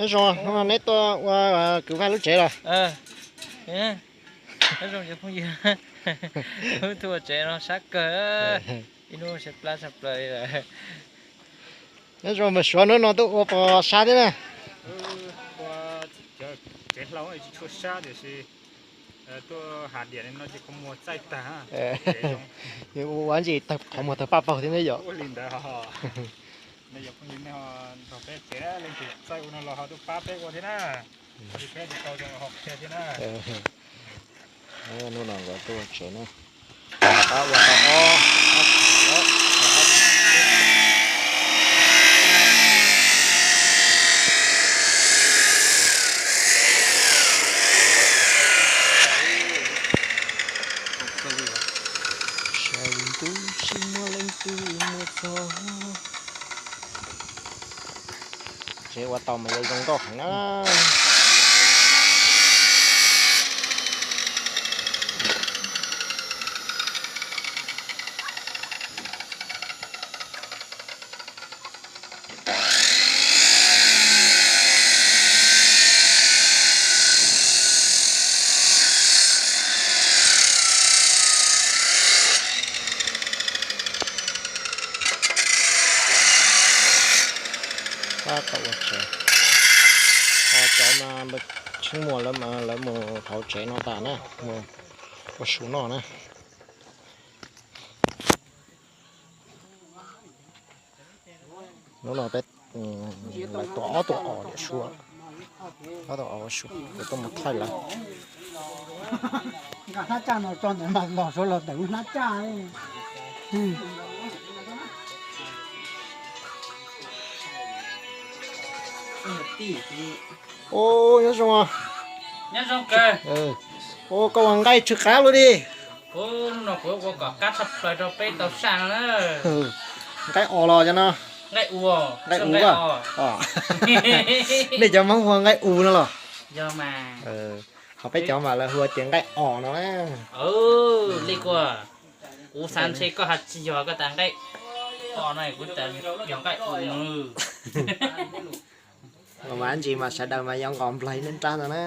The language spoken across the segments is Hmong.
Nyob zoo, neb tuaj ua kwv Vaj lub tsev los? Nyob zoo cov phooj ywg, wb tuaj ua tsev no sab kawg, ib hnub sab plab sab plaws li lawm. Nyob zoo mas Suav, hnub no tuaj ua pos sab thiab na. Tsev hlau tsis tshua sab tiam sis tuaj hav diam li no ces qhov muag txaij tag. Ua ntsis qhov muag tawg paj paug thiab ne yom. Ua li ntawd. Nej cov phooj ywg nej ho nrog peb tsev leej twg txawj ua no los ho tuaj pab peb ua thiab na. Peb tsis tau zoo ho qhia thiab na. Hnub no nkawd tuaj ua tsev na. Pab ua tau ob, ob, sab ntuj tsis muaj leej twg muaj txog. Tsev ua tau mas yuav zoo nkauj heev na. Pab tau ua tsev. Ho cov mas tsheej muag lawv mas lawv mus hauv tsev no tas na, mus ua su noj na. Hnub no peb lawv tua ob tug os diam su, ob tug os ua su, lawv tuaj mus thaij lawm. Nqa hnab tsaj no tso ntawd mas los suav los tawm hnab tsaj. Ua, nyob zoo. Nyob zoo kawg. Ua, koj ua nqaij tsw qab luaj li. Hnub no kuv ua kom qab tshaj plaws rau peb tau saj no na. Nqaij os los cov no? Nqaij u. Nqaij u. Nej cov Hmoob hu ua nqaij u no los? Yog mas. Ho peb cov mas lawv hu ua tias nqaij os no na. Li kuv, kuv xav ntshe koj has tsis yog, koj tas nqaij os no kuv tas yog nqaij u no. Mas ib ntsis mas sawv daws mas yuav nqos nplaig neb nrab ntawd na.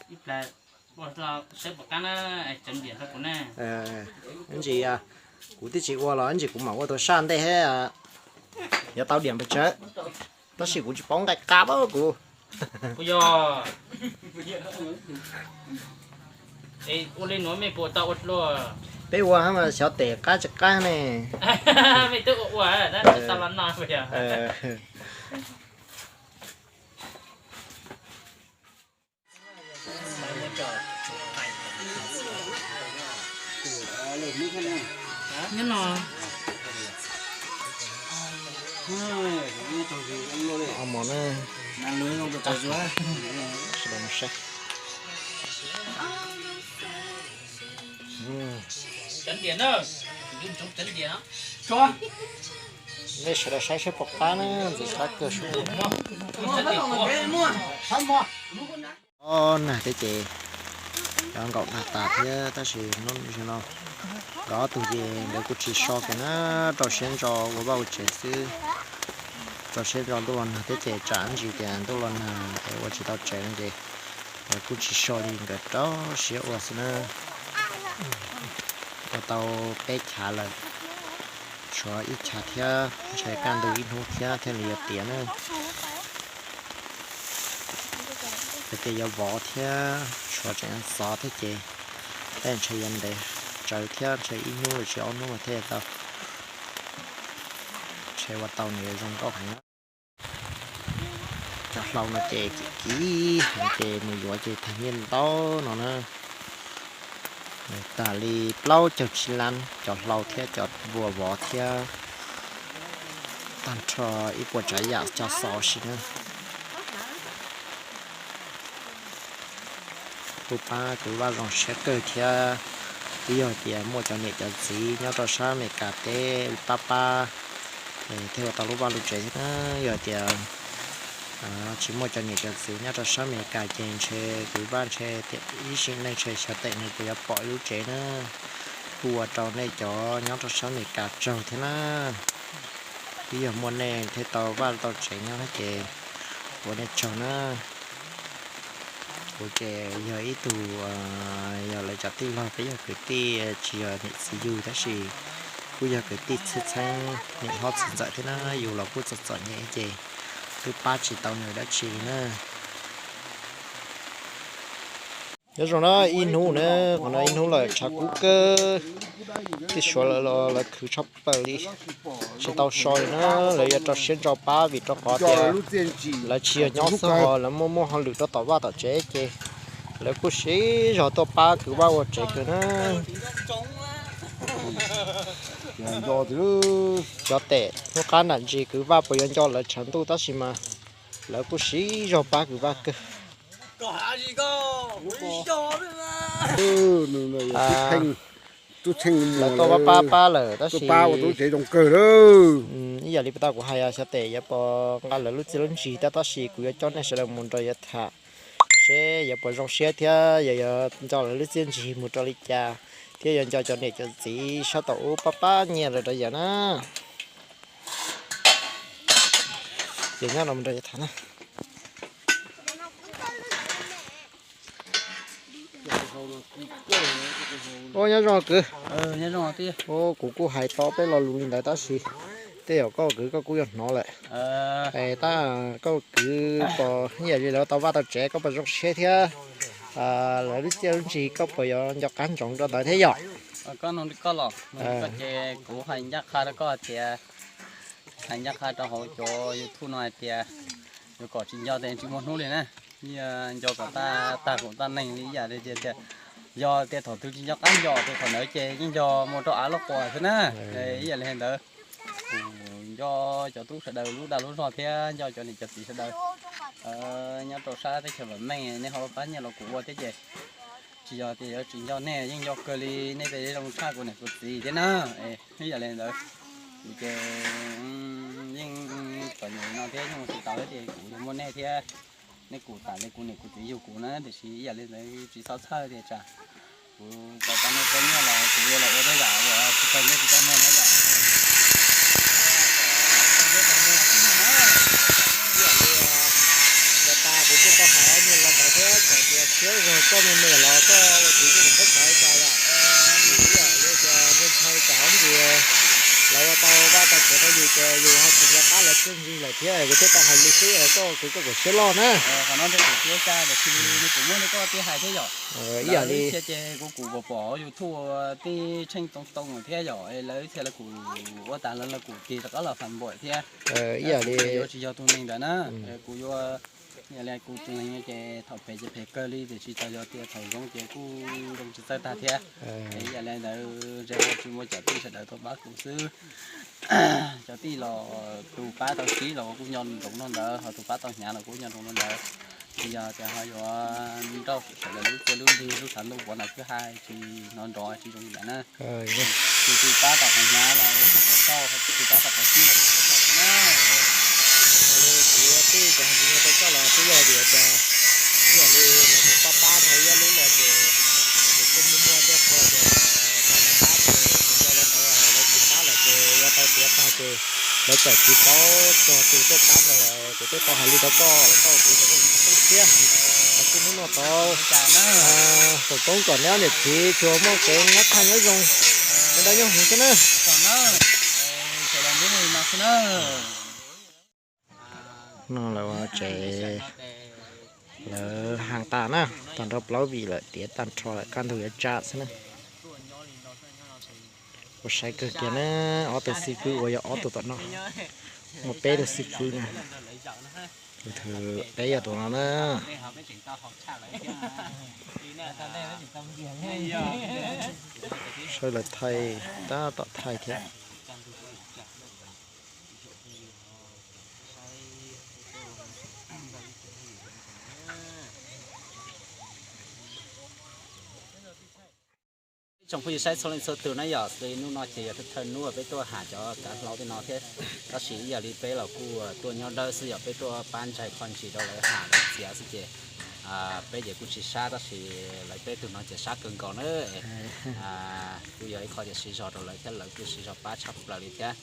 Ib ntsis kuv twb tsis ua los ib ntsis kuv mam ua tus saj ntej thiab, yuav tau diam pes tsawg. Tab sis kuv tsis paub nqaij qab kuv. Peb ua mas xyov tes qab tsis qab ne. Nyob no. Mos na. Sawv daws mus saib. Nej sawv daws saib seb puas qab na, ntxim qab kawg. Ob nag thiab ces cov nkaum nag tas thiab tab sis hnub no nkawd ob tug ces nkawd kuj tsis so kiag na, rau siab ntso ua vaj ua tsev xwb. Rau siab ntso ntuj los nag thiab ces tsam ntsis tias ntuj los nag es ua tsis tau tsev no ces nkawd kuj tsis so li, nkawd rau siab ua xwb na. Ua tau peb chav lawm, tshuav ib chav thiab ntshe kaj ntug ib hnub thiab thiaj li yuav tiav na. Hais tias yuav vov thiab tshuav tseem xov thiab ces tej ntshe yuav ntev tsawv thiab, ntshe ib hnub los tsis ob hnub mas thiaj tau. Ntshe ua tau nws yuav zoo nkauj heev. Cov hlau no ces kim kim heev ces mus yuav ces tag nyiaj ntau no na. Tag li plaub caug tsib lab cov hlau thiab cov npua vov thiab tag nrho ib puas tsav yam cov xov si na. Kuj pab kwv Vaj zoo siab kawg thiab. Twb yog tias muaj cov niam cov txiv nyob rau sab Amelikas teb pab pab thiaj ua tau lub vaj lub tsev thiab na. Yog tias tsis muaj cov niam cov txiv nyob rau sab Amelikas ces ntshe kwv Vaj ntshe ib sim neej ntshe xyov tes nws puas yuav pom ib lub tsev na. Kuj ua rau nej cov nyob rau sab Amelikas tsaug thiab na. Twb yog muaj nej thiaj tau vaj tau tsev nyob thiab ces Ua nej tsaug na. Kuv ces yog ib tug, yog lawv cov tij laug, peb yog kwv tij, tsis yog niam txiv yug tab sis kuj yog kwv tij txheeb txheeb niam hlob txiv ntxawm thiab na. Yus los kuj txom txom nyem ces twb pab tsis tau nws dab tsi li na. Nyob zoo na, ib hnub na, qhov no ib hnub lawm tshav kub kawg. Tej Suav lawv los lawv khwv tshaj plaws li, tsis tau so li na. Lawv yuav rau siab ntso pab vim rau qhov tias lawv tsis yog nyob xwb ho lawv muaj muaj hauj lwm rau tom vaj tom tsev ces lawv kuj siv zog tuaj pab kwv Vaj ua tsev kawg na. Cov tes hnub qab nram ntsis kwv Vaj puas yuav nco lawv tshav ntuj tab sis mas lawv kuj siv zog pab kwv Vaj kawg. Lawv tuaj pab pab pab lawm tab sis ib yam li puag ta kuv hais, xyov tes yuav puas nqa lawv lub txiaj lub ntsig thiab tab sis kuv yuav coj nej sawv daws mus nrog yuav tham seb yuav puas zoo siab thiab yog yuav nco lawv lub txiaj ntsig mus rau li cas thiab yuav nco cov niam cov txiv sab tom ub pab pab nyiaj lawv rau yawm na. Ces nyob no mus nrog yuav tham na. Ua nyob zoo kwv. Ua kuv kuj hais tau peb lo lus li ntawd tab sis tej zaum koj kwv koj kuj yuav hnov lawm. Tab koj kwv puas ib yam li lawv tau vaj tau tsev koj puas zoo siab thiab lawv lub txiaj lub ntsig koj puas yuav nco qab ntsoov rau ntawd thiab yom? Koj nug li koj los, nug li koj ces kuv hais ncaj qha rau koj hais tias, hais ncaj qha rau hauv cov YouTube no hais tias yuav kom tsis nco ces tsis muaj hnub li na. Nco kom tag, tag kuv tag neeg li ib yam li tias yog tias thaum twg tsis nco qab nco ces thaum ntawd ces yeej yog mus rau av loj quas xwb na. Ib yam li hais ntawd, kuv nco cov tub sawv daws lub dag lub zog thiab nco cov niam cov txiv sawv daws nyob rau sab teb chaws vam meej nej ho pab nyiaj los kuv ua thiab ces tsis yog tias yuav tsis nco nej, yeej nco kawg li. Nej tej zoo tshaj kuv niam kuv txiv thiab na. Ib yam li ntawd, kuv ces yeej txom nyem no thiab yeej ua tsis tau thiab ces kuv yuav muaj nej thiab. Nej kuj tas li kuv niam kuv txiv yug kuv na, tiam sis ib yam li ntawd tsis txhob txhawj tias tsam kuv tau tau nej tau nyiaj los kuv yuav los ua tej yam uas tsis tau nyiaj tsis tau muag na yom. Ib yam li tas kuv kuj tau hais ob nyuag lo ntawd thiab, txawm tias txhua zaug koj me me los koj ua txiv kuj tseem txhob xav li cas yom. Ib yam li tias ntshaw tsam ob ntsis lawv ua tau vaj tau tsev rau yus ces yus ho tsis nco qab lawv txiaj ntsig lawm thiab, kuv thiaj tau hais li xwb, koj kwv koj kom siab loj na. Qhov no kuv tsis ua cas tiam sis kuv muab rau koj thiaj hais thiab yom. Ib yam li ces kuv kuj pom pom YouTube tij Tsheej Too Too thiab yom, lawv txhia lawv kuj ua tas lawv lawv kuj tig rov qab los fas npaum thiab. Ib yam li yuav tsis yog tus neeg ntawd na, kuv yuav, ib yam li kuv tus neeg ces thaum phem ces phem kawg li tiam sis txawm yog tias thaum zoo ces kuj zoo tsis txawj tag thiab. Ib yam li ntawd ntshe tsis muaj cov tij sawv daws tuaj pab kuv xwb. Cov tij los tus pab tau sib los kuj nco ntsoov no ntawd, ho tus pab tau hnyav los kuj nco ntsoov no ntawd. Tsis yog tias ho yuav nrauj sawv daws lub txiaj lub ntsig lub tshav ntuj pov nram kwj ha tsis hnov nrov tsis zoo li ntawd na. Tus twg pab tau qhov hnyav los kuj tau, tus twg pab tau qhov sib los kuj tau na. Kuv yuav tij ces ho tsis muaj tej coj los twb yog vim tias ib yam li lawv mus pab pab no ib yam li los ces kuj muaj muaj tej qho tias thaum lawv pab ces nco li ntawd, lawv tsis pab lawm ces yuav tau tiav tag ces lawv txawm tsis paub txog tus tuaj pab ntawd. Kuv twb tau hais li rau koj, koj kuv txawm tub siab, txij hnub no tod foom koob kom neb ob niam txiv tsuas muaj kev nyob thaj nyob zoo, nyob dawb nyob huv xwb na. No lawv ua tsev, lawv haas tas na, tag nrho plaub vim lawm, tiav tag nrho lawm, kaj ntug yuav tsa xwb na. Ua sai kawg kiag na, ob tug xib fwb uas yog ob tug tom no, muaj peb tug xib fwb na. Tus thwv peb yog tus no na. Saib lawv thaij, tab tom thaij thiab. Ib tsoom phooj ywg saib txhua leej txhua tus na yom, xws li hnub no ces yog thawj thawj hnub peb tuaj ham cov kav hlau tej no thiab, tab sis ib yam li peb los kuj tuaj nyob dawb xwb yom, peb tuaj pab ntsaig kho ntsis rau lawv ham lawv txiav xwb ces peb ces kuj tsis sab tab sis lawv peb tug no ces sab kawg nkaus na. Kuj yog ib qho tias siv zog rau lawv thiab lawv kuj siv zog pab tshaj plaws li thiab.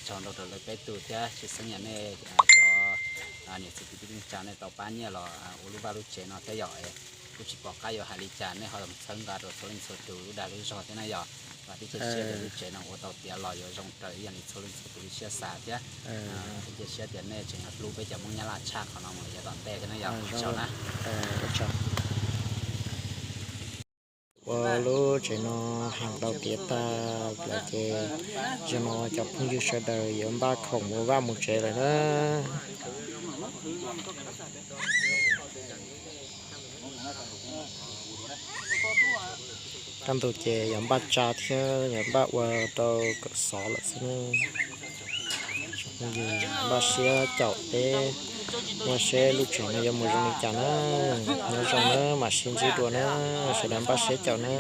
Tsaug ntau rau lawv peb tug thiab tshwj xeeb yog nej cov Niam txiv kwv tij neej tsa nej tau pab nyiaj los ua lub vaj lub tsev no thiab yom. Kuj tsis pom qab yuav hais li cas, nej ho txhawb nqa rau txhua leej txhua tus lub dag lub zog thiab na yom. Vam thiab cia siab tias lub tsev no ua tau tiav los yuav zoo raws ib yam li txhua leej txhua tus li siab xav thiab. Cia siab tias nej tseem yuav hlub peb cov Hmoob Nyab Laj tshaj qhov no mus yav tom ntej thiab na yom. Ua tsaug. Ua lub tsev no heev tau tiav tag lawm ces zaum no cov phooj ywg sawv daws yuav npaj khoom ua vaj mus tsev lawm na. Kaj ntug ces yuav npaj tsa thiab yuav npaj ua rau kawm xov lawm xwb na. Npaj siab caum peb, npaj seb lub tsev no yuav mus zoo li cas na. Nyob zoo na, mam sib ntsib dua na, sawv daws npaj siab caum na.